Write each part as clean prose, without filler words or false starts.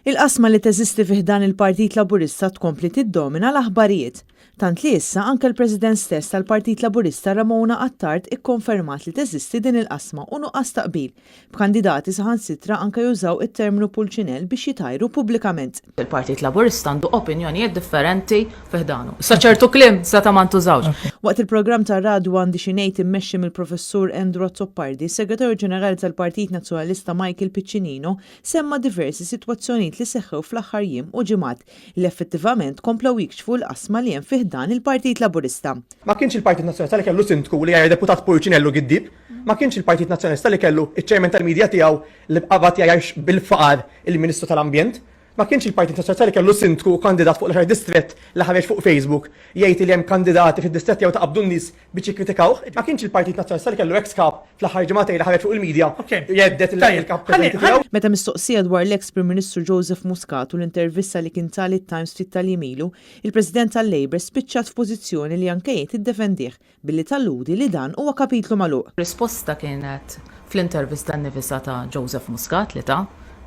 Il-qasma li teżisti fi ħdan il-Partit Laburista tkompli tiddomina l-aħbarijiet. Tant li issa anke l-President stess tal-Partit Laburista Ramona Attard ikkonfermat li teżisti din il-qasma u nuqqas ta' qbil, b'kandidati saħansitra anke jużaw it-terminu pulċinell biex jitgħajru pubblikament. Il-Partit Laburista għandu opinjonijiet differenti fi ħdanu. Issa ċertu kliem seta' ma ntużawx. Waqt il-programm tar-radju Għandi Xi Ngħid immexxi mill-Professur Andrew Azzopardi, is-Segretarju Ġenerali tal-Partit Nazzjonalista Michael Piccinino Semma diversi sitwazzjonijiet li seħħew fl-aħħar jiem u ġimgħat li effettivament komplew jikxfu l-qasma li hemm fi ħdan il-Partit Laburista. Ma kienx il-Partit Nazzjonalista li kellu Sindku li jgħajjar Deputat Purcinellu giddieb. Ma kienx il-Partit Nazzjonalista li kellu iċ-Chairman tal-Media tiegħu li qabad jgħajjar bil-faqar il-Ministru tal-Ambjent. Ma kienx il-Partit Nazzjonalista li kellu Sindku u kandidat fuq l-għaxar distrett li ħareġ fuq Facebook jgħid li hemm kandidati fid-distrett tiegħu ta' qabdu n-nies biex jikkritikawh. Ma kienx il-Partit Nazzjonalista li kellu eks kap fl-aħħar ġimagħtejn li ħareġ fuq il-media jhedded il-kap preżenti tiegħu. Meta mistoqsija dwar l-eks Prim Ministru Joseph Muscat u l-intervista li kien ta lit-Times ftit tal-jiem ilu, il-President tal-Labour spiċċat f'pożizzjoni li anke hi tiddefendih billi talludi li dan huwa kapitlu magħluq. Risposta kienet fl-intervista nnifisha ta' Joseph Muscat li ta,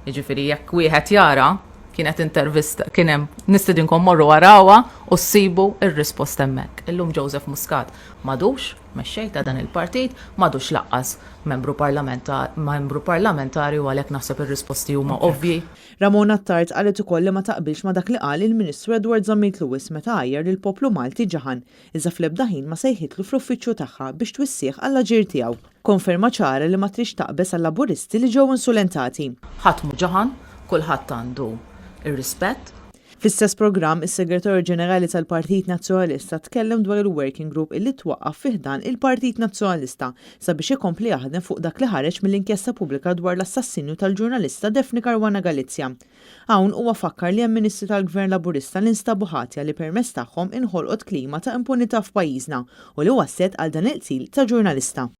jiġifieri jekk wieħed jara, kienet intervista, kien hemm, nistidinkom morru arawha u ssibu r-risposta hemmhekk. Illum Joseph Muscat m'għadux mexxej ta' dan il-partit, m'għadux lanqas membru membru parlamentari u għalhekk naħseb ir-risposti huma ovvji. Ramona Attard qalet ukoll li ma taqbilx ma' dak li qal il-Ministru Edward Zammit Lewis meta għajjar lill-poplu Malti ġaħan iżda fl-ebda ħin ma sejħitlu fl-uffiċċju tagħha biex twissih għall-aġir tiegħu. Konferma ċara li ma tridx taqbeż għal-Laburisti li ġew insulentati. Ħadd mhu ġaħan, kulħadd għandu r-rispett. Fl-istess programm, is-Segretarju Ġenerali tal-Partit Nazzjonalista tkellem dwar il-working group illi twaqqaf fi ħdan il-Partit Nazzjonalista sabiex ikompli jaħdem fuq dak li ħareġ mill-inkjesta pubblika dwar l-assassinju tal-ġurnalista Daphne Caruana Galizia. Hawn huwa fakkar li hemm Ministri tal-Gvern Laburista li nstabu ħatja li permezz tagħhom inħolqot klima ta' impunità f'pajjiżna u li wasslet għal dan il-qtil ta' ġurnalista.